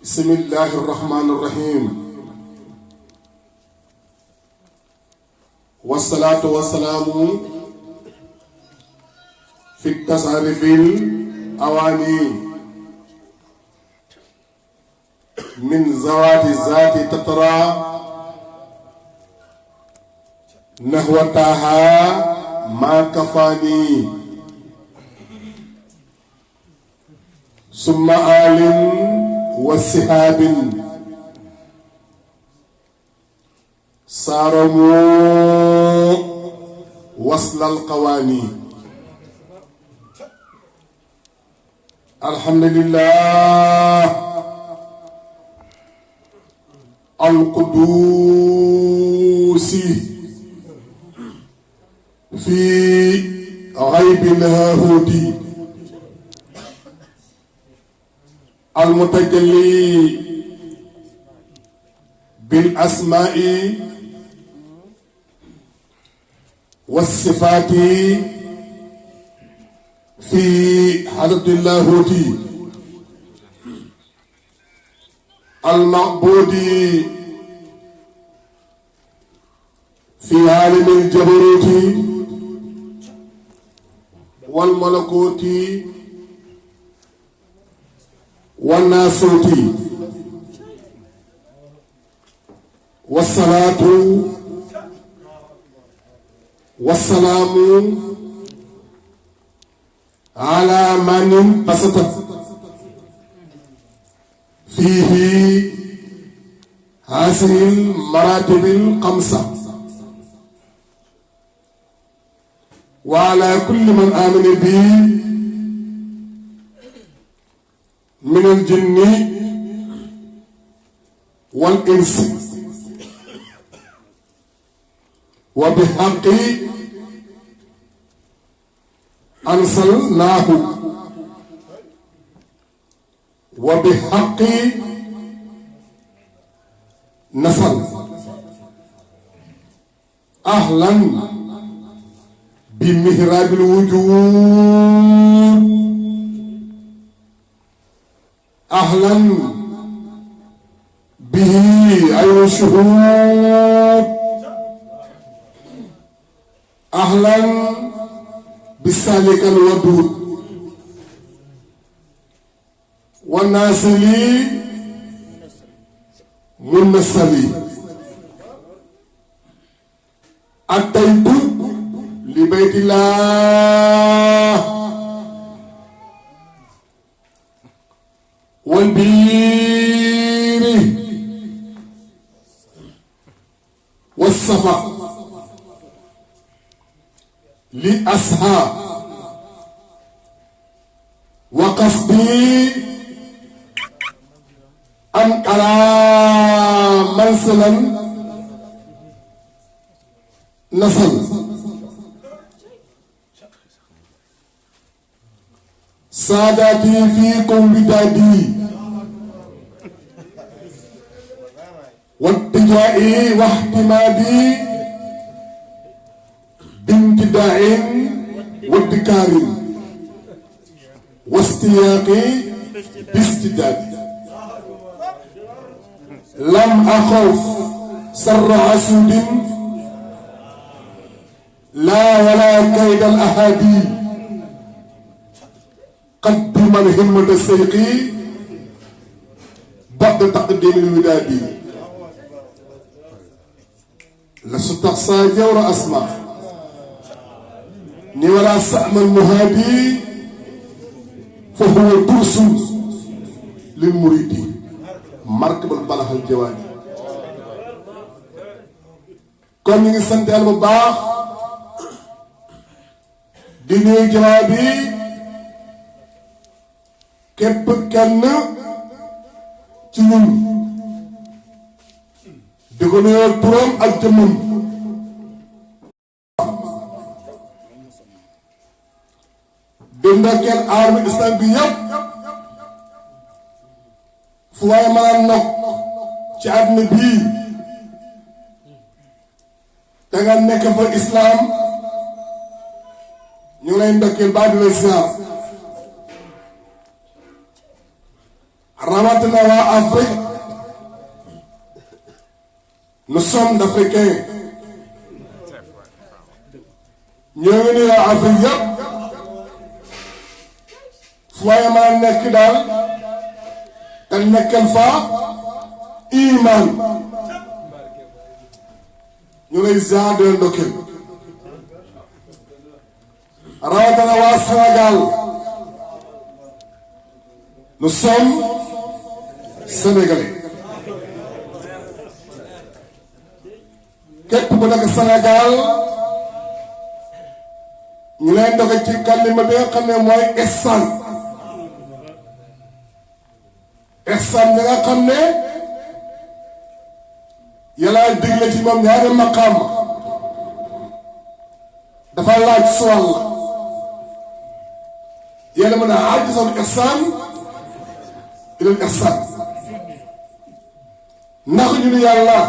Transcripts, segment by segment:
بسم الله الرحمن الرحيم والصلاة والسلام في التصرف الأواني من زوات الذات تترى نهوتها ما كفاني ثم آل وسحاب صارموا وصل القواني الحمد لله القدوس في غيب اللاهوت المتجلي بالأسماء والصفات في حضرة اللاهوت المعبود في عالم الجبروت والملكوت والناسوت والصلاة والسلام على من بسطت فيه هذه المراتب الخمسة وعلى كل من آمن به من الجن والإنس وبحق أرسلناه وبحق نصر أهلا بمهراب الوجود أهلا به عين الشهود أهلا بالسالك الودود والناصلي منسلي أتيت لبيت الله والبير والصفا لأسها وقصدي أن أرى منزلا نصل سادتي فيكم بدادي واتجائي واحتمادي بامتداع وادكار واستياقي باستداد لم أخف سر عسود لا ولا كيد الأحادي قدم الهمة السيقي بعد تقديم الوداد لستقصى جور أسماء ولا سأم المهادي فهو درس للمريد مركب البلح الجواني كون نيغي سانت يالا بو باخ دي نيو جوابي كيب كن ci ñun di ko nuyoo turam ak jëmmam di ndokkeel armée islam bi yëpp fu waaye mën a nokk ci àdduna bii te nga nekk fa islam ñu ngi lay ndokkeel baa di la ziar rawatina waa Afrique nous sommes d'Africains ñoo ngi nuyu waa Afrique yëpp fu waaye mën a nekk daal te nekkal fa iman ñu lay ziar de ndokkeel rawatina waa Sénégal nous sommes sénégalais képp ku nekk Sénégal ñu lay ndokkee ci kalima bi nga xam ne mooy ihsan ihsan bi nga xam ne yàlla digle ci moom ñaari maqaam dafa laaj suwal la yàlla mën a aajisal ihsan ilal ihsan ndax ñu ne yàlla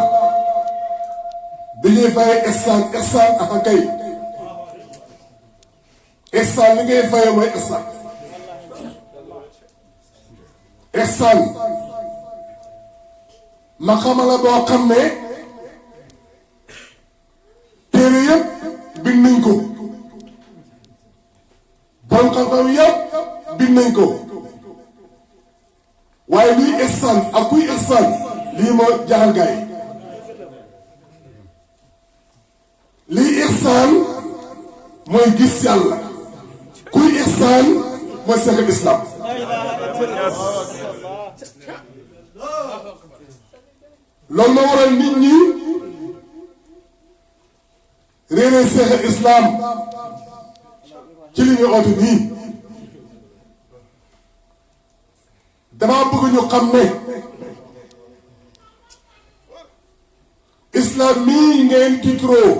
dañuy fay ihsan ihsan ak kay ihsan li ngay fayee mooy ihsan ihsan maqaama la boo xam ne téere yëpp bind nañ ko borom xam-xam yëpp bind nañ ko waaye luy ihsan ak kuy ihsan lii moo jaaxal gaay lii ihsan mooy gis yàlla kuy ihsan mooy seexal islam loolu moo waral nit ñi réeree seexal islam ci li ñu oote nii damaa bëgg ñu xam ne islam mii ngeen tiitroo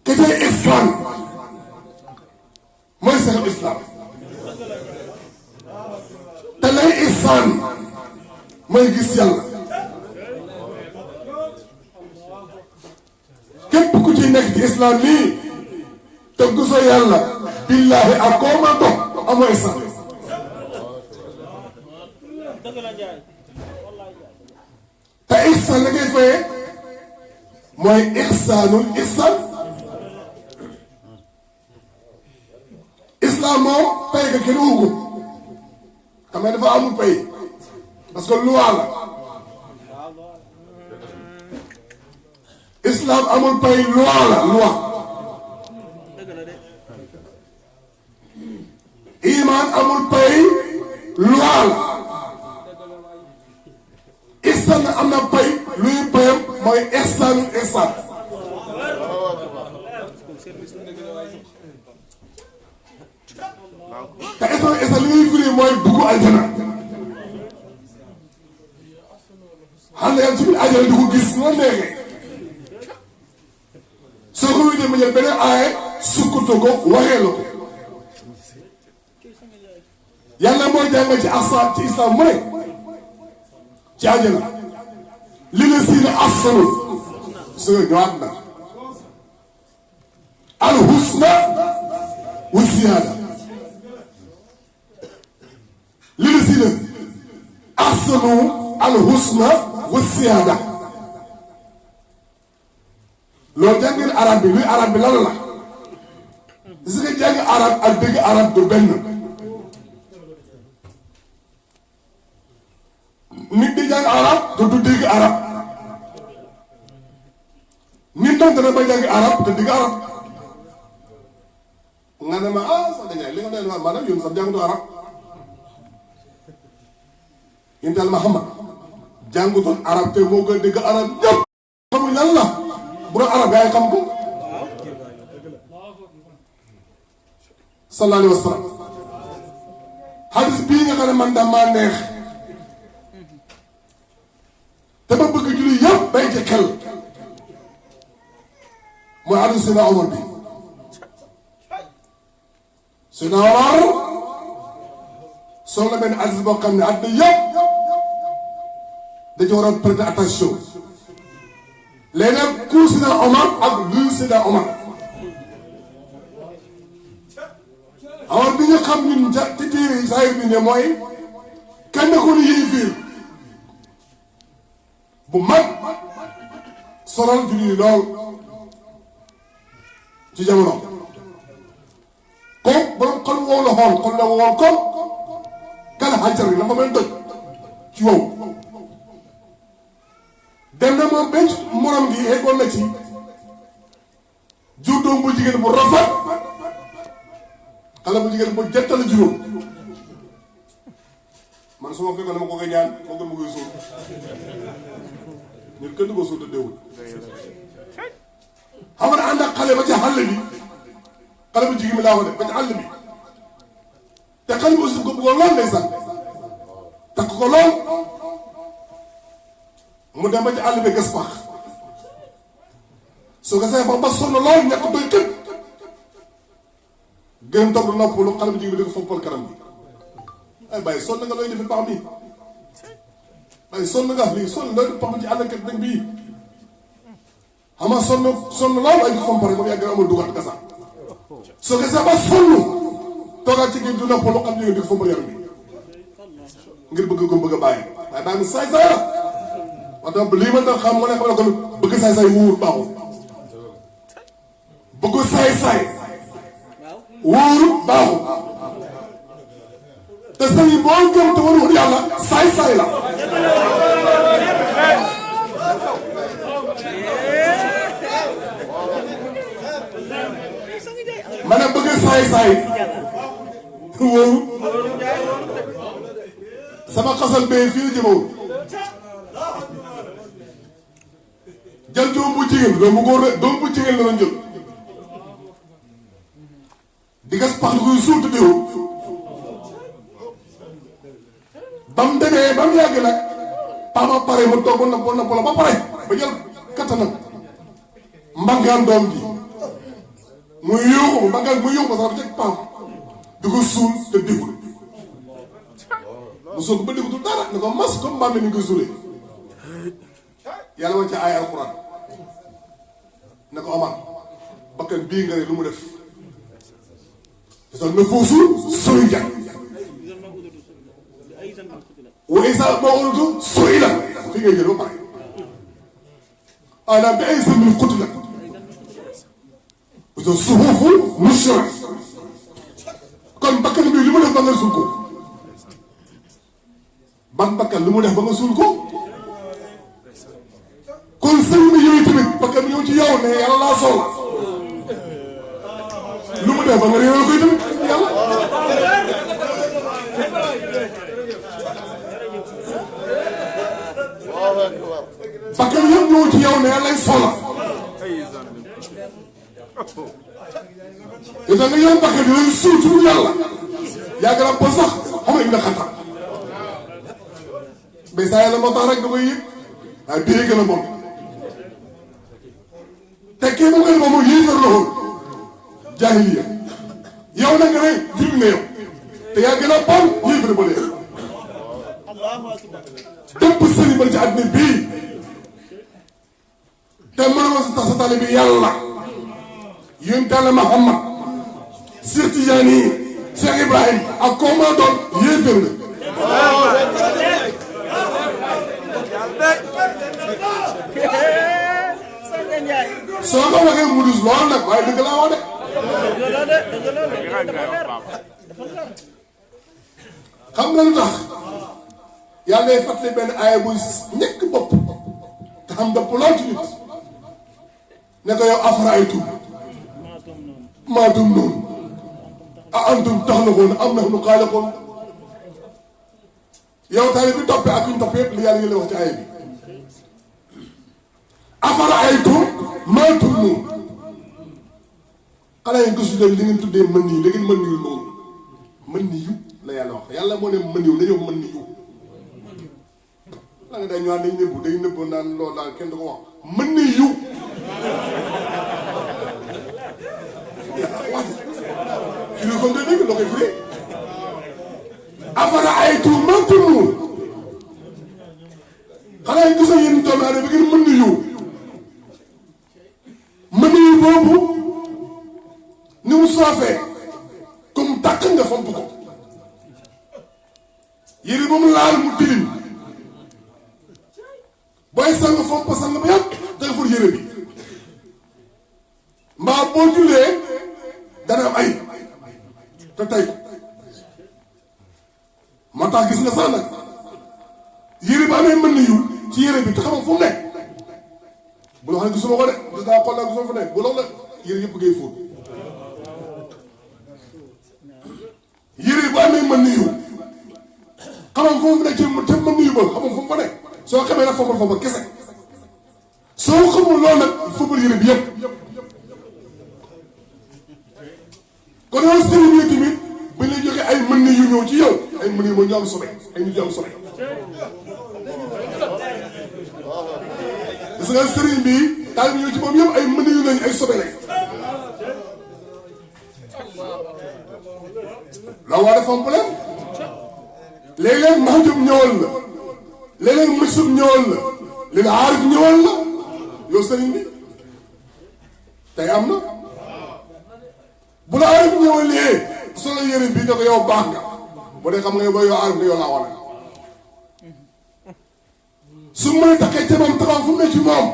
kete ihsan mooy seexal islam te lay ihsan mooy gis yàlla képp ku ci nekk ci islam nii te gisoo yàlla billaahi ak koo ma dox amoo ihsan te ihsan la ngay fayee mooy ihsanul ihsan islam moom pay ga kenn wugu xam nga dafa amul pay parce que loi la islam amul pay loi la loi iman amul pay loi la ihsan am na pay luy payam mooy ihsanul ihsan te ihsan li muy firi mooy dugg aljana xam ne yàlla ci biir aljana di ko gis noo neexee soo ko wéetee ma jël beneen aaye sukkatu ko waxee la ko yàlla mooy jàngal ci asaan ci islam mu ne ci aljana li la siina ahsanu su nga ñëwaat na al husna wa ziyaada li la siina ahsanu al husna wa ziyaada loolu jàngeen arab bi luy arab bi lan la gis nga jàng arab ak dégg arab du benn nit di jàng arab du dégg arab nit doon dana ba jàng arab te dégg arab nga ne ma sax dañaay li nga doon wax maanaam yoon sax jàngutu arab intal Muhammad jàngutoon arab te moo gën dégg arab ñëpp xamuñ lan la bu doon arab gaa yi xam ko sallallahu alayhi wa sallam hadis bii nga xam ne man damaa neex te ma bëgg julli yëpp bay ci xel mooy hadis Seydina Omar bi Seydina Omar sol na benn hadis boo xam ne àdduna yëpp dañu war a prêter attention léegi nag ku Seydina Omar ak lu Seydina Omar bi ñu xam ñun ja ci téere yi saayir bi ne mooy kenn ku ne yéefiir bu mag sonal julli lool ci jamono kooku borom xol wow la xool xol la woon ko kala xàncar bi la fa mel doj ci wow dem na moom benn morom gi eggoon na ci jur doom bu jigéen bu rafet xale bu jigéen bu jettal juróom man su ma fekkoon dama ko koy ñaan moo gën ma koy suul ñun kenn du ko suul te déewul xam nga ànd ak xale ba ci xàll bi xale bu jigéen bi laa ko def ba ci àll bi te xale bi aussi ko bëggoon lool ndeysaan takk ko lool mu dem ba ci àll bi gas pax soo gasee ba ba sonn lool ñàkk doy képp gën toog du noppalu xale bu jigéen bi di ko fompal kanam bi ay bàyyi sonn nga looy defi pax bi bàyyi sonn nga lii sonn looy def pax bi ci àll kat dëgg bii xam nga sonn lool ay ko fompare moom yàgg amul dugaat gasa soo gasee ba sonn toogaat ci géej du noppalu xale bu jigéen di ko fompal yaram bi ngir bëgg ko bëgg a bàyyi waaye bàyyi mu saay saay la wax dëgg lii ma tax xam nga ne xam ne kon bëgg saay saay wuur baaxul bëgg saay saay wuur baaxul te sëñ boo gëm te warul yàlla saay saay la ma ne bëgg saay saay wóoru sama xasal bee fii la jëmawul jël doom bu jigéen doom bu góor rek doom bu jigéen la doon jël di gas pax kuy suutu diw ba mu demee ba mu yàgg nag papa pare mu toog ba nopp la ba pare ba jël kattanam mbangaan doom ji muy yóoxu mbangaan muy yóoxu sax ba teg pam di ko suul te digul mu soog ba digutul dara ne ko mas comme mbaam mi ni koy suulee yàlla wàcce ay alxuraan ne ko Omar bakkan bii nga ne lu mu def na foofu sooy jàng wa isa ma ulutu sooy la fi ngay jël ba pare ana bi ay sëmbil xuti la so suhufu nushra kon bakkan bii lu mu def ba nga suul ko ban bakkan lu mu def ba nga suul ko kon sëñ bi yooyu tamit bakkan bi ñëw ci yow ne yàlla laa soxla lu mu def ba nga réewal koy tamit yàlla bakkan yëpp ñëw ci yow ne yàlla lay soxla yow da nga yow bakkan bi lay suul ci yàlla yàgg na ba sax xam nga xatam mais saa yàlla moo tax rek da koy yëg waaye bii gën a bon te kii mu ngeen moom yéefar la woon jaahiliya yow nag nga ne jullit nga yow te yaa gën a bon yéefar ba léegi dëpp sëriñ ba ci àddina bii te mënuma sa tax sa tali bi yàlla yéen Talla Muhammad Cheikh Tidiane Cheikh Ibrahim ak koo mën a doon yéefar la soo ko waxee mu dus lool nag waaye dëgg laa wax de xam nga lu tax yàlla day fàttali benn aaya buy ñekk bopp te xam bopp lool ci nit ne ko yow afaraaytum maa dum noonu a antum taxlaquun am nahnu xaaliquun yow tamit bi toppee ak ñu topp yëpp li yàlla yële wax ci aaya bi afaraaytum maa dum noonu xanaa yi gisu leen li ngeen tuddee mën nii léegi mën niyu noonu mën niyu la yàlla wax yàlla moo ne mën niyu dañoo mën niyu la nga day ñëwaat day nëbbu naan loolu daal kenn du ko wax mën niyu wax firi ko nga dégg loo koy firi afaraaytum maa dum noonu xanaa yi gisoo yéen doomu aadama bi ngeen mën niyu mën niyu boobu ni mu soofee comme tàkk nga fomp ko yére ba mu laal mu tilim booy sang fomp sang ba yàpp danga fur yére bi mbaa boo jullee dana am ay te tey moo tax gis nga sax nag yére ba amee mën na yiw ci yére bi te xamal fu mu nekk bu la wax ne gisuma ko de gis naa xool naa gisuma fu nekk bu loolu la yére yëpp ngay fóot yére bu amee mën na yiw xamal fu mu nekk te mën na yiw ba xamal fu mu ko nekk soo xamee nag fombal kese soo xamul loolu nag fombal yére bi yëpp kon yow sëriñ yi tamit ba lay joxe ay mën na yu ñëw ci yow ay mën yu mooy ñu am sobe ay nit yu am sobe gis nga sëriñ bi taal bi ñëw ci moom yëpp ay mën yu lañ ay sobe lañ la waa dafa am problème léeg-léeg mahjub ñëwal la léeg-léeg mujsub ñëwal la léeg aarif ñëwal la yow sëriñ bi tey am na bu la aarif ñëwalee solo yére bi ne ko yow baax nga bu dee xam nga yow yow aarif nga yow laa wane su may taxee ca moom taxaw fu mu ne ci moom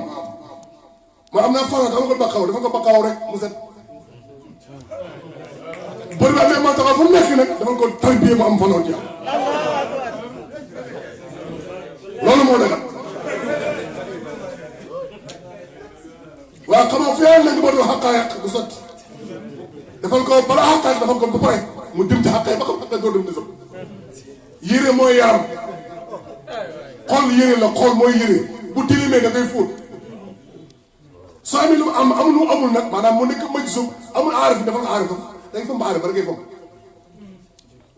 mooy am naa fara dama ko baqaw dafa ko baqaw rek mu set bër bi amee moo taxaw fu mu nekk nag dafa ko tarbiye mu am fanoo ci am loolu moo dëgg waaw xam nga fi yàlla nañ boo doo xaqaayiq du sotti defal ko bala xaqaayiq defal ko ba pare mu dem ci xaqaayiq ba xam xaqaayiq doo dem di sëb yére mooy yaram xol yére la xol mooy yére bu tilimee da ngay fóot soo amee lu am amul lu amul nag maanaam mu nekk mëj suuf amul aarif defal aarif dañ fa aarif ba da ngay fomp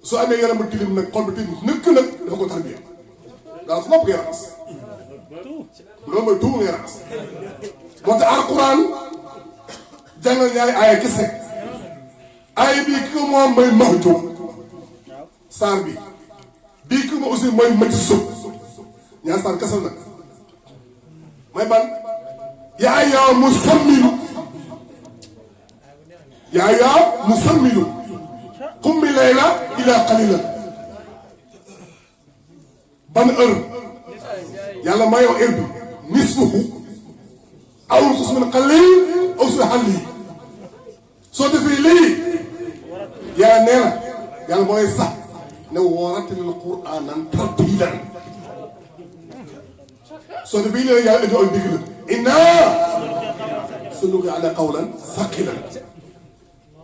soo amee yaram bu tilim nag xol bu tilim nëkk nag dafa ko tarbiya daal fu nopp ngay raxas loolu mooy tuubu ngay raxas moo tax alquran jàngal ñaari aaya kese aaya bii ki ko moom mooy mahjub saar bi bii ki ko aussi mooy mëj suuf ñaar saar kese nag mooy ban yaa musammilu yaa musammilu qummi layla ila qalila ban heure yàlla maa yow heure bi nisfuhu aw unqus min qalil aw zid alayhi soo defee lii yàlla nee na yàlla mooy sax ne warattilil qur'aanan tartiilan soo defee lii yàlla indi digg la innaa sanulqii alayka qawlan saqiilan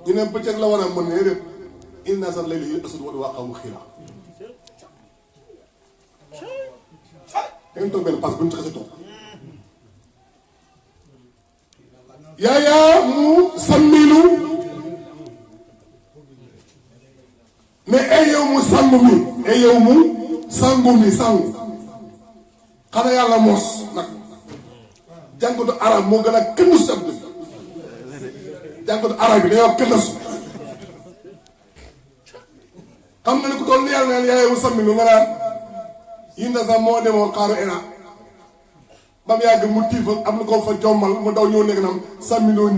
ñu ne bëccëg la war a mën ne rek innaa sa layli asad wa waaqamu xiila ngeen toog benn pass bu ñu xasee toog yaa mu sammilu mais ay yow mu sangu mi ay yow mu sangu mi sangu xanaa yàlla mos nag jàngatu arab moo gën a kënnasu si abdul jàngatu arab bi dañoo kënnasu xam nga ne ku toll ni yàlla naan yaa yow mu sammilu nga naan yinda sax moo demoon xaaru ena ba mu yàgg mu tiifa am na ko fa jommal mu daw ñëw nekk nam sàmmiloo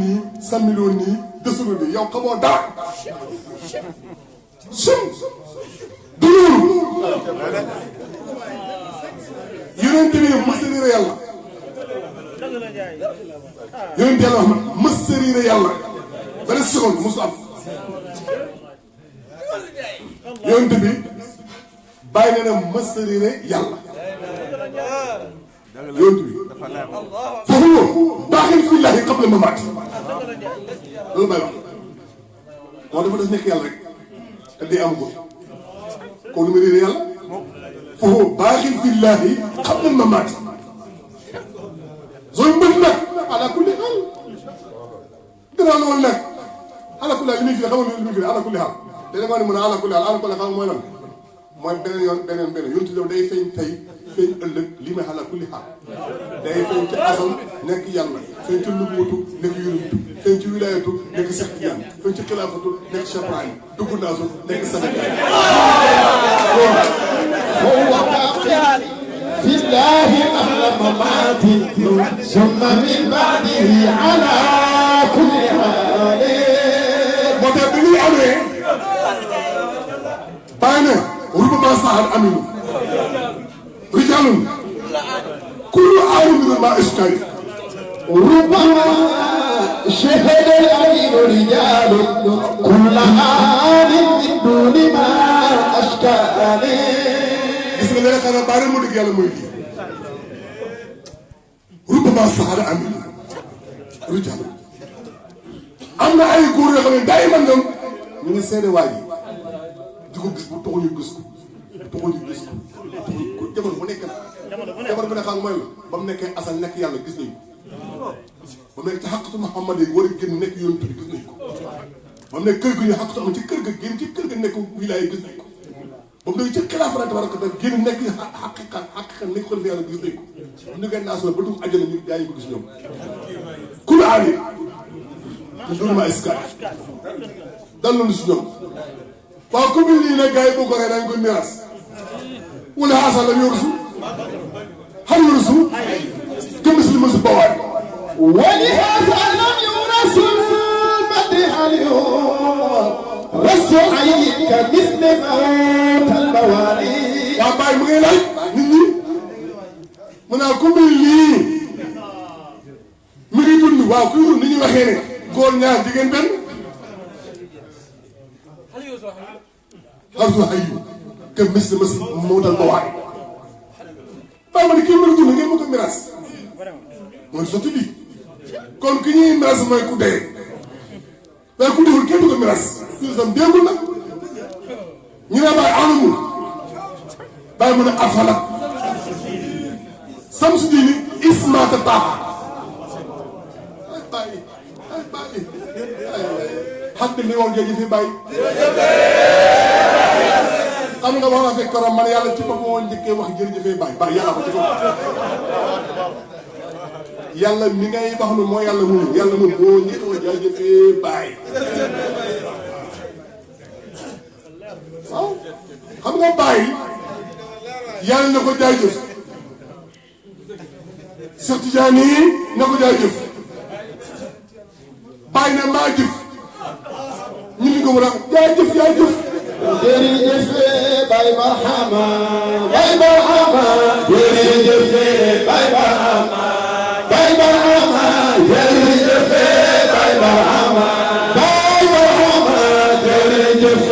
nii desuloo nii yow xamoo dara sum du loolu yonent bi mës a riire yàlla yonent yàlla wax ma mës a riire yàlla benn seconde mosu am yonent bi bàyyi nee na mës a riire yàlla yonent bi foofu baaxin fillaahi qabla mamaati loolu may wax moo dafa des nekk yàlla rek te day am ko kon lu muy réere yàlla foofu baaxin fillaahi qabla mamaati sooy mbët nag ala kulli xaal gannaaw loolu nag ala kulli xaal li muy firi xamal li muy firi ala kulli xaal te da nga ne mën a ala kulli xaal mooy lan mooy beneen yoon beneen yonent bi day feeñ tey feeñ ëllëg li may xalaat kulli xaal day feeñ ci asal nekk yàlla feeñ ci nubuwatu nekk yonent feeñ ci wilaayatu nekk Cheikh Tidiane feeñ ci xilaafatu nekk Cheikh Ibrahim dugg naasu nekk Sénégal هو باقي في الله أهل مماتي ثم من بعده على كل حال moo tax bi ñuy amee bàyyi ne rubama saxal aminu rijalun kullu aalimin ma iskay ربما شهد الأمين رجال كل آن من دون ما أشكاني. gis nga léegi xanaa bari mu dëgg yàlla mooy lii rubama saxal aminu rijalun am na ay góor yoo xam ne day man ñoom ñu ngi seede waa ji di ko gis bu taxul ñu gis ko taxul ñu gis ko jamono bu nekk jamono bu ne xam mooy la ba mu nekkee asal nekk yàlla gis nañu ko ba mu nekk ci xaqatu Muhammad yi war a génn nekk yonent bi gis nañu ko ba mu nekk kër gi ñu xaqatu am ci kër ga génn ci kër ga nekk wilaaya gis nañu ko ba mu nekk ci xilaafa tabaraka taala génn nekk xaqiqa nekk xalifa yàlla gis nañu ko bu ñu gën naas la ba dugg àjjana ñu gaa yi ko gis ñoom kul aali te dund ma iska dal nañu si ñoom waaw commune lii nag gars yi boo ko rey dañ koy miiras wala xaasal la yorusu xam yorusu gëmis li ma si bawaay ولهذا لم يورث المدح اليوم والسعيد كمثل موت البواري. waaw Baye mu ngi laaj nit ñi mu naa commune lii mi ngi dund waaw kuy dund ni ñuy waxee ne góor ñaar jigéen benn xartu xayu que mis ma si mootal ba waay baa ma ne kii mën a dund ngeen ma ko miras mooy sotti bi kon ki ñuy miras mooy ku dee waaye ku deewul kenn du ko miras ñu sam déegul nag ñu ne bàyyi anamul bàyyi mu ne afala sam su diini ismaata taaxa ay bàyyi xam ne li war jooju fi bàyyi xam nga wax na fekk korom man yàlla ci boppam moo njëkkee wax jërëjëfee bàyyi yàlla ko ci bopp yàlla mi ngay wax nu moo yàlla mun moo njëkk wax jërëjëfee bàyyi waaw xam nga bàyyi yàlla na ko jaajëf Cheikh Tidiane na ko jaajëf bàyyi na maa jëf ñu ngi ko war a jaajëf jërëjëf Baye Barhama Baye Barhama jërëjëf Baye Barhama Baye Barhama jërëjëf Baye Barhama Baye Barhama jërëjëf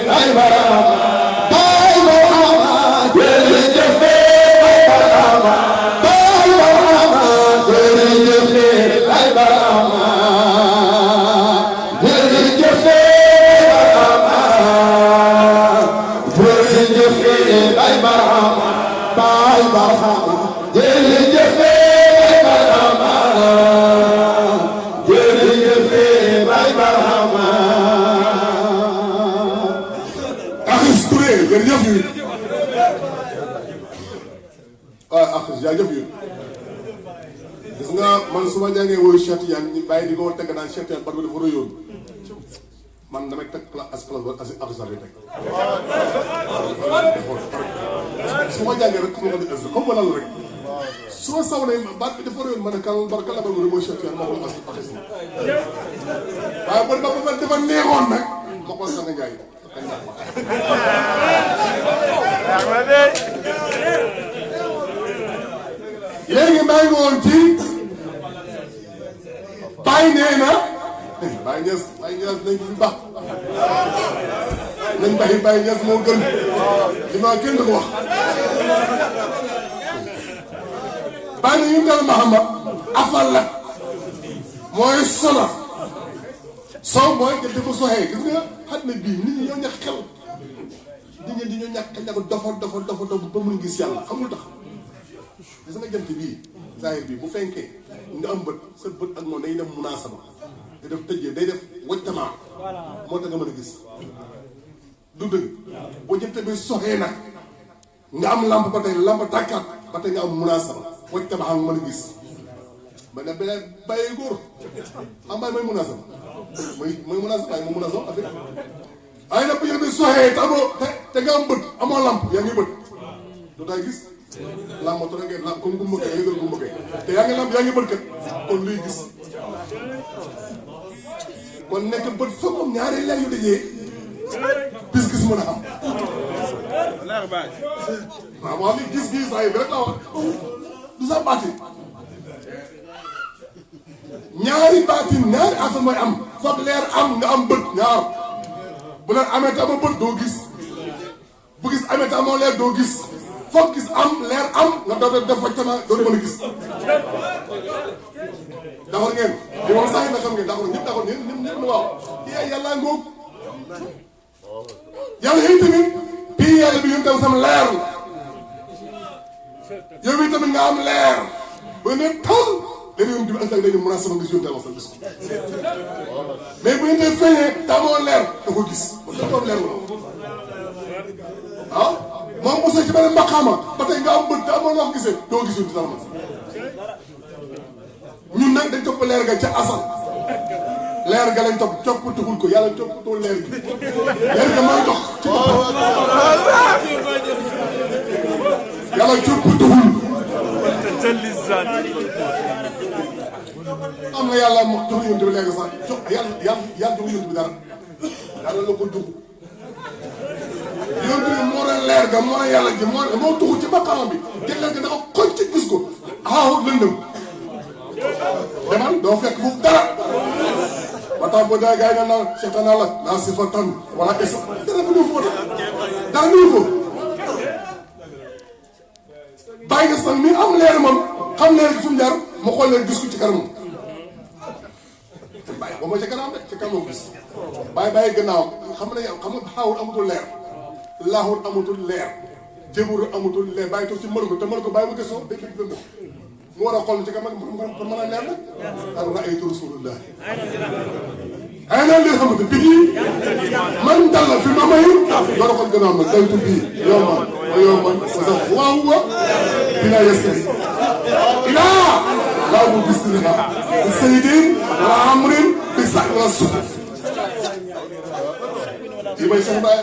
Baye Barhama Baye Barhama jërëjëf Baye Barhama Baye Barhama jërëjëf Baye Barhama Baye Barhama jërëjëf Baye Barhama jërëjëf Baye Barhama Axis Touré jërëjëf yi waaw Axis jaajëf yi gis nga man su ma jàngee woyu Cheikh Tidiane ñu bàyyi di ko teg naan Cheikh Tidiane bat ba dafa rëyoon man damay teg Axis ba teg su ma jàngee rek su ma ko di comme lan la rek su ma saw ne baat bi dafa réyoon ma ne kal barka la ba mooy Cheikh Tidiane ma ko Axis waaye ba dafa neexoon nag ma ko Sanga Ndiaye léegi maa ngi woon ci Baye nee na Baye Niass nañ fi baax nañ bàyyi Baye Niass moo gën li ma kenn du ko wax Baye na ñu dal Mahamad afal la mooy sona soo mooy jënd ko soxee gis nga xam ne bii nit ñi ñoo ñàkk xel nit ñi dañoo ñàkk xel ñàkk dofa ba mun gis yàlla xamul tax gis nga jant bii zahir bii bu fenkee nga am bët sa bët ak moom day def munaasaba day def tëjee day def wajtamaa moo tax nga mën a gis du dëgg boo jant bi soxee nag nga am lamp ba tey lamp tàkkaat ba tey nga am munaasaba wajtamaa nga mën a gis ba ne beneen bàyyi góor am bàyyi mooy munaasaba mooy munaasaba bàyyi mooy munaasaba affaire ay nag bu jant bi soxee te amoo te nga am bët amoo lamp yaa ngi bët du tay gis lamb moto rek lamb comme gumba kay yëgal gumba kay te yaa ngi lamb yaa ngi bët kat kon luy gis kon nekk bët foog moom ñaari leer yu dajee bis gis mën a am waaw moo xam ne gis-gis ay bi rek la wax du sax baati ñaari baatin ñaari affaire mooy am foog leer am nga am bët ñaar bu leer amee te amoo bët doo gis bu gis amee te amoo leer doo gis foog gis am leer am nga doon def faj tamit doo mën a gis. d'accord ngeen li moom sax na xam ngeen d'accord ñëpp d'accord ñëpp lu wax yàlla ngoog yàlla xëy tamit bii yàlla bi yéen tam sama leer la yow mii tamit nga am leer ba ne tal léegi yoon bi ak dañu mën a sama gis yoon tam sa gis ko mais bu ñu dee feeñee tamoo leer da ko gis ba tey leer la ah moom mos ci benn mbaqaama ba tey nga am bët te amoo loo gisee doo gis yoon dina ñun nag dañ topp leer ga ca asal leer ga lañ topp toppatuwul ko yàlla toppatuwul leer gi leer ga mooy dox ci boppam yàlla toppatuwul am na yàlla mo jox yonent bi léegi sax jox yàlla jox yonent bi dara yàlla la ko dugg yonent bi moo doon leer ga moo doon yàlla ji moo tuxu ci maqaam bi jël leer ga dafa xool ci gis ko xaawut lëndëm demal doo fekk foofu dara ba tax boo dee gars yi naan seetaan la naa si fa tànn wala isa dara fa ñëw foofu daa ñëw foofu bàyyi nga sax mi am leer moom xam leer gi fu mu jaar mu xool leen gis ko ci kanam bàyyi ba ma ca kanam rek ci kanam gis bàyyi gannaaw xam nga xaawul amatul leer laaxul amatul leer jébur amatul leer bàyyi toog ci mën ko te mën ko bàyyi ma gëstoo dëkk bi mu war a xool ci kanam pour mën a leer nag ak raaytu rasulullah ay na li xamante bi man dal fi ma may door a xool gannaaw nag daytu bii yow man wa sax waaw wa dina yeskari ilaa laa bu bis dina saydin wa amrin bi sax rasul yi may sax baay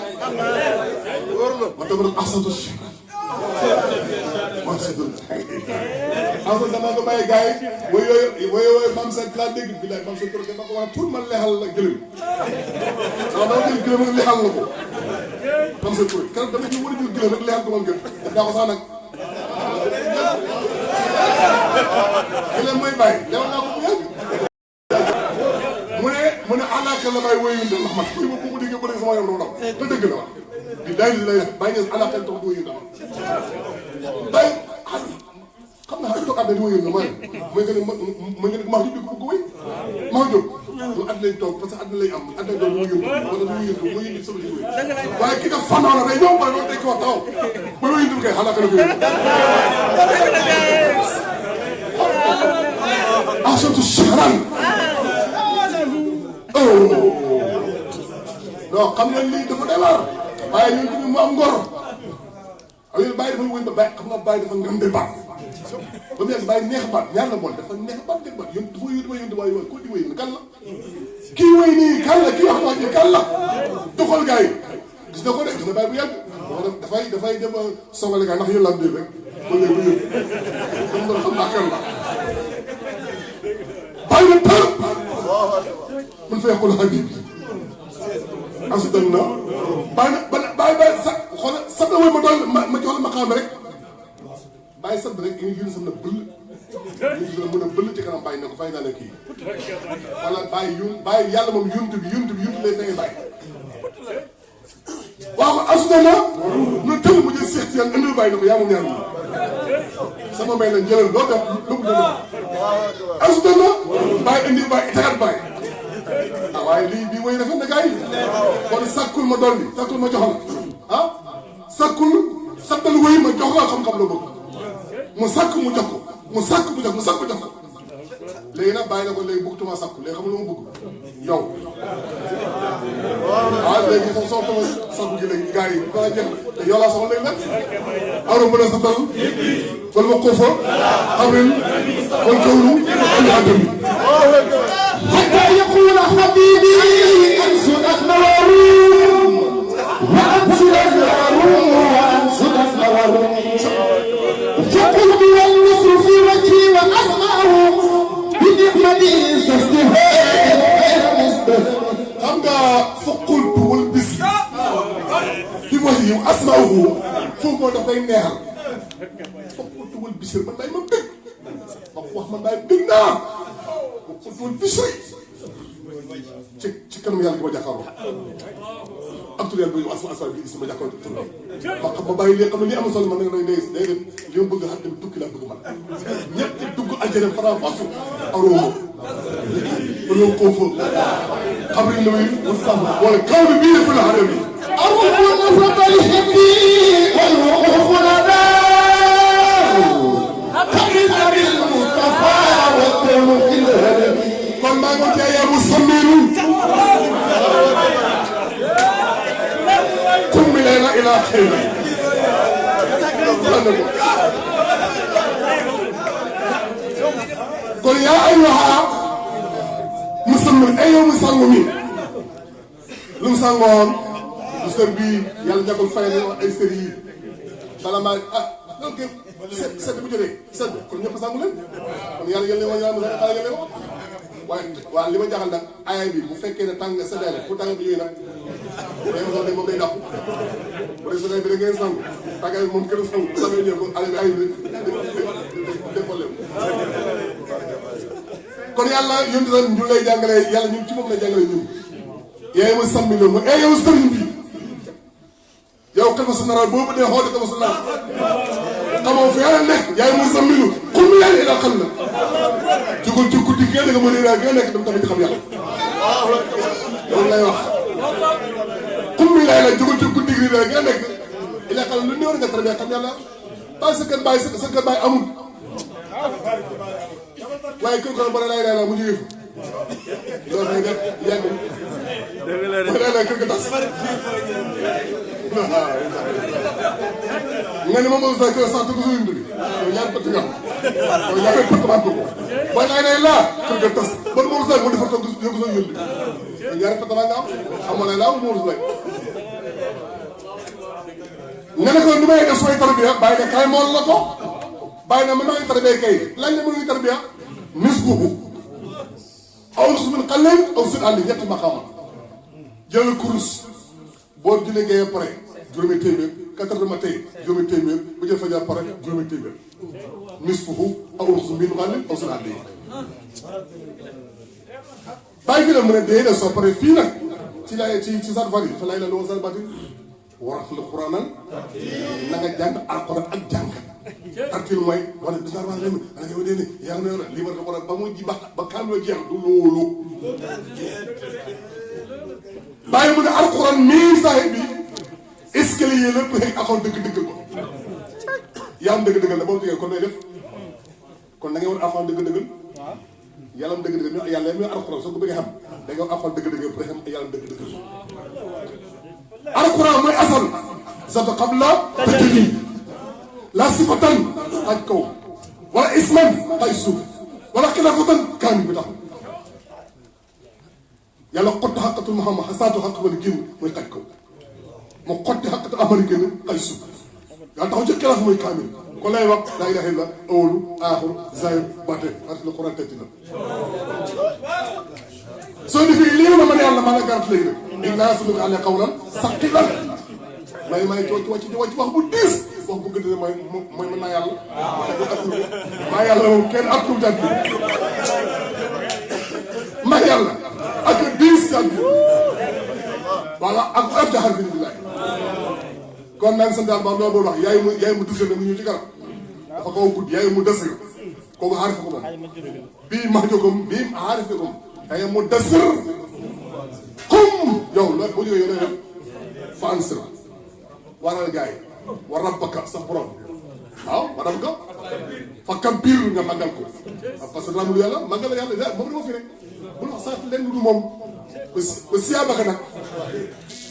ma tamit ahsatu shikr ma sidul ahsatu sama ko bàyyi gars yi way yooyu mam sa laa dégg bi laay mam sa projet ma ko wax pour man leexal la gëlëm waaw dama jël gëlëm rek leexal la ko mam sa projet keroog dama ci war a jël gëlëm rek leexal ko man gën def naa ko sax nag gëlëm mooy bàyyi leewal naa ko bu yàgg mu ne alaaka la may woyu ndax man kuy ma bu déggee ba léegi sama yoon dama daw te dëgg la wax di daay lay def bàyyi ngeen alaaka la tax du woyu ndax bàyyi xam naa xam nga di woyu ndax mooy gën a maa jóg ko wéy maa jóg lu at lañ toog parce que at lay am at lañ doon woyu wala du woyu mooy indi sama wéy waaye ki nga fannoo la day ñëw wala doon day ko wax taxaw ba woyu ndim kay alaaka la ko wéy ahsatu shahran non xam nga lii dafa doy waar waaye ñun tamit mu am ngor xam nga bàyyi dafa wëy ba bàyyi xam nga bàyyi dafa ngande baat ba mu yàgg bàyyi neex baat ñaar la bool dafa neex baat dégg baat yón dafa yónni ma yónni waaye ko di wëy kan la kii wëy nii kan la kii wax wax ji kan la doxal gars yi gis na ko de gis na bàyyi bu yàgg dafay dem songale gars ndax yéen laa dégg rek ba léegi bu yëg dama doon xam naa kan la bàyyi na tar mun fa yàqul xabib asu dan na bàyyi sa xool sab la mooy ma doon ma jox la ma xam rek bàyyi sab rek ñu gën sam na bëll ñu gën a mën a bëll ci kanam bàyyi ne ko fay naa la kii wala bàyyi yàlla moom yuntu bi lay fay bàyyi waaw asu dan na ñu tël mu jël seet yàlla indil bàyyi ne ko yaa moom ñaar sama may lañ jëlal loo def lu mu dënd asu dan na bàyyi indi bàyyi itagat bàyyi ah waaye lii bii mooy rafet na gars yi kon sàkkul ma dolli sàkkul ma jox la ah sàkkul sàttal wéy ma jox la xam-xam la bëgg mu sàkk mu jox ko mu sàkk mu jox ko léegi nag bàyyi na ko léegi bëggatuma sàkku léegi xam nga lu ma bëgg yow waaw léegi sax soo tama sàkku gi léegi gars yi dana jeex te yow laa soxla léegi nag awra mën a sàttal wala ma koo fa xamrin wala kawlu andi àddami حتى يقول حبيبي أنسد أخنوار وأنسد أخنوار وأنسد أخنوار فقلبي والنصر في وجهي وأسمعه بنعمتي سستهاد xam nga فقلت والبس في وجهي وأسمعه foofu moo tax day neexal foog ko tuwal Bichri man day ma bég wax man day bég naa foog ko tuwal Bichri ci kanam yàlla gi ma jàkkaarloo am tur yàlla bi asal bi gis ma jàkkaarloo tur bi ma xam ma bàyyi lii xam ne lii am solo man nag day li ma bëgg xam dem tukki laa bëgg man ñëpp dugg aljana fara fasu aroo loolu koo fóot xam nañ la muy wala kaw bi bii dafa la xale bi أروح ونفرط الحبي والوقوف نداء قبل أبي المصطفى والتم في الهدم kon maa ngi jaay yaa musammilu kummi layla ila xayri kon yaa ayyuha musammil ay yow mu sangu mi lu mu sangoon du sër bii yàlla ñàkkul fay na ay sër yi bala maa loolu kay sedd bu jotee sedd kon ñëpp sangu leen kon yàlla wax waaye li ma jaaxal nag aaya bi bu fekkee ne tàng seddaay la pour tàng bi yooyu nag day wax ne moom day dàqu bu dee seddaay bi da ngeen sangu tàngaay bi moom kenn sangu sama ñëw ko aaya bi ay décollé kon yàlla yónni na ñu lay jàngale yàlla ñun ci moom lay jàngale ñun yaay ma sàmmi loolu ma yow sëriñ bi yow kafa sa naral boobu dee xool kafa sa naral xamoo fi yàlla nekk yaay ma sàmmi lu xul mi yàlla ila xam na jugul ci guddi gi nga mën a nga nekk dama tamit xam yàlla loolu lay wax xul mi lay la jugul ci guddi gi nga nekk ila xam lu néew nga tarbiya xam yàlla bàyyi sa kër bàyyi sa kër bàyyi amul waaye kër ko bara lay la mu jógee fa loolu day def yàgg lay la kër ga tas nga ne moom sa kër sax ko suñu dëgg ñaar pëtt nga ko ñaar pëtt ba ko ba lay la kër ga tas ban mo sa mo defa tok yóbbu sa yóbbu ñaar pëtt ba nga am amoon la mo lay nga ne ko nu may def sooy tarbiya bàyyi na kay mool la ko bàyyi na mën naa tarbiya kay lañ la mënuy tarbiya nisbuhu aw nus min qalil aw sin àlli ñetti maqaama jël kurus boo jullee ngay pare juróomi téeméer 4 heures matin juróomi téeméer bu jël fajar pare juróomi téeméer nisbuhu aw nus min qalil aw sin àlli bàyyi fi la mu ne dee na soo pare fii nag ci lay ci sarfar yi fa lay la loo sal bati warat la quraanal na nga jàng alquran ak jàng tartil mooy wala bis naa wax leen ana nga wadee ne yaa ngi ne lii war nga ba mu ji ba kaamloo jeex du loolu bàyyi mu ne alquran mii saahib bi escalier la pour axoon dëgg-dëggal ko yaa am dëgg-dëggal la boo tegee kon lay def kon da ngay war axoon dëgg-dëggal yàlla am dëgg-dëggal yàlla mi alquran soo ko bëggee xam da nga war axoon dëgg-dëggal pour xam yàlla am dëgg-dëggal alquran mooy asal zata qabla tajli la sifatan xaj kaw wala isman xaj suuf wala xilaafatan kaani bi tax yàlla xotti xaqatul Muhammad xasaatu xaq wala génn mooy xaj kaw mu xotti xaqatul amari génn xaj suuf yàlla taxaw ci xilaaf mooy kaamil kon lay wax laa ilaaha illa awalu aaxiru zahir baatin ak le Quran tëj na soo defee lii ma mën a yàlla maa la garanti léegi nag innaa sanulqii alayka qawlan saqiilan may ci wax bu diis wax bu gën a mooy mën naa yàlla maa yàlla moom kenn ak tuuti ak maa yàlla ak diis ak voilà ak ab jaxal bi billaay kon naan sant yàlla ba loolu boo wax yaay mu dusal na mu ñëw ci kanam dafa kaw gudd yaay mu des nga kooku xaarif ko moom bii max jokom bii xaarif ko moom yaay mu desir comme yow loolu boo jógee yow lay def fa ansira waral gars yi war rabbaka sa borom waaw wa rabbaka fa kabbir nga màggal ko parce que ramul yàlla màggal yàlla moom dama fi rek bu wax sax leen du moom ba siyaabaka nag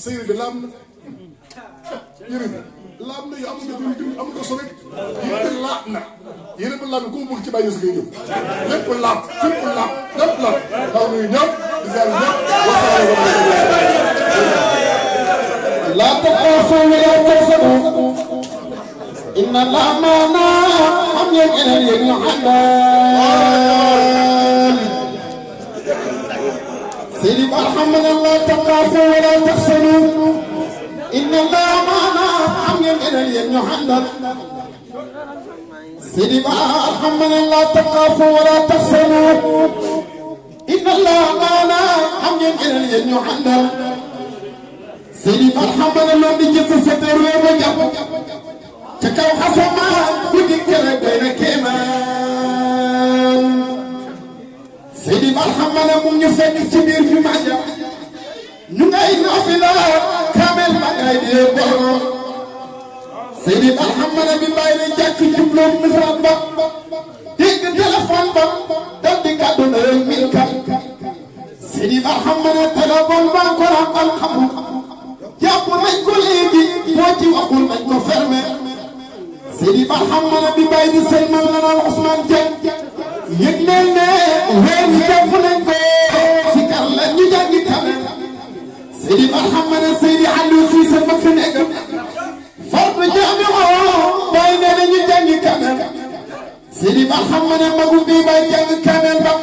sa yére bi laam na yére bi laam na yu amul nga amul nga so rek yére bi laab na yére bi laab na ku mu bëgg ci bàyyi sa ngay ñëw lépp laab fépp laab lépp laab taw nuyu ñëpp di ziar ñëpp لا تخافوا ولا تحزنوا إن الله معنا هم يجعل الحنان سيدي محمد لا تخافوا ولا تحزنوا إن الله معنا xam ngeen eneen yéen ñu àndal Seydi Bara xam ne la taqaafu wala taxsanu inna Allah maana xam ngeen eneen yéen ñu àndal Seydi Bara xam ne loolu di gis sa teer wee ba jàpp ca kaw asamaan guddi kere doy na kéemaan Seydi Bara xam ne mu ñu fekk ci biir jumaa ja ñu ngay naafila kaamel ma ngay dee borom Seydi Bara xam ne bi bàyyi na jàkk jubloom mihrab ba dégg téléphone ba dal di gàddu na rek mil kat Seydi Bara xam ne téléphone ba ko am alxamu jàpp nañ ko léegi boo ci waxul nañ ko fermé Seydi Bara xam ne bi bàyyi di sëlmal la naan Ousmane Dieng yëg leen ne weer yi jàpp nañ ko si kar la ñu jàngi kaamel Seydi Bara xam ne Seydi Aliou Cissé bëgg nekk fardu jaami oo bàyyi nee na ñu jàngi kaamel Seydi Bara xam ne magu bi bàyyi jàng kaamel ba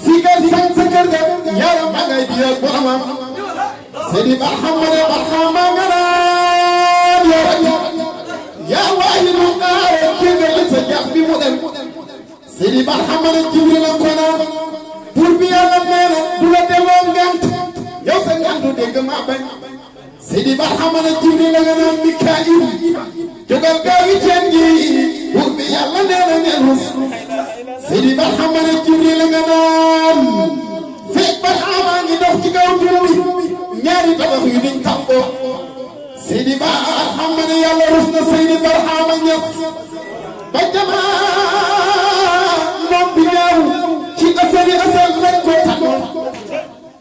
si kar sang sa kër ga yaram ma ngay biyee boromam Seydi Bara xam ne barxaama nga naan yaa waayi lu naare kéngal sa jax bi mu dem Seydi Bara xam ne Jibril la ko naan buur bi yàlla nee na du la delloo ngant yow sa ngantu dégg maa bañ Seydi Bara xam ne Jibril la nga naan Mikaayil jógal gaaw yi teen gi buur bi yàlla nee na ngeen rus Seydi Bara xam ne Jibril la nga naan fekk Barxaama ngi dox ci kaw jur bi ñaari tabax yu duñ tàmboo Seydi Bara xam ne yàlla rus na Seydi Barxaama ñëpp ba jamaa moom bi ñaaw ci asali asal lañ ko tànnoon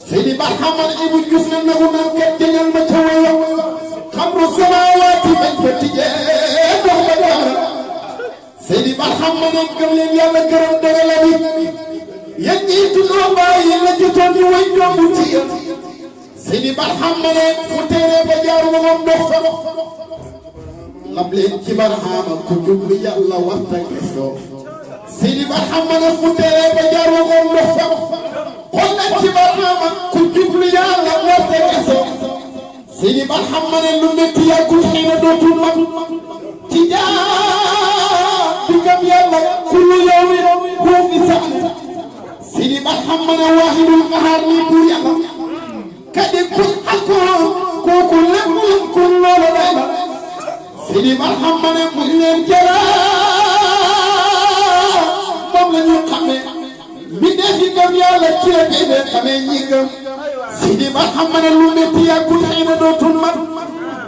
Seydi Bara xam ne Ibu Juuf na nagu naan kat jañal ma ca waya xamru samaawaati bañ ko tijjee dox ba jaara Seydi Bara xam ne gëm leen yàlla gërëm dogala bi yéen ñii tuddoo bàyyi la jotoon ñu way ñoomu ci yéen Seydi Bara xam ne fu teeree ba jaar moom dox fa lab leen ci Barhama ku jublu yàlla waxta gisoo Seydi Bara xam ne fu teeree ba jaar moom dox fa xool leen ci Barhama ku jublu yàlla waxta gisoo Seydi Bara xam ne lu métti yàggul xëy na dootul mag ci jaar di gëm yàlla kullu yawmi boo fi sax Seydi Bara xam ne waahidul qahaar ni buur yàlla kadi kun alkool kooku lépp lu kun loolu day ba Seydi Bara xam ne mu leen jëlaat moom la ñu xamee mi dee fi gëm yàlla ci la gën a xamee ñi gëm Seydi Bara xam ne lu métti yàggul xëy na dootul mat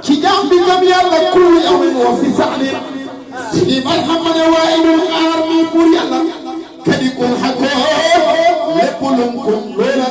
ci jaam bi gëm yàlla kullu yawmin wa fi saxli Seydi Bara xam ne waahidul qahaar ni buur yàlla kadi kun alkool lépp lu kun loolu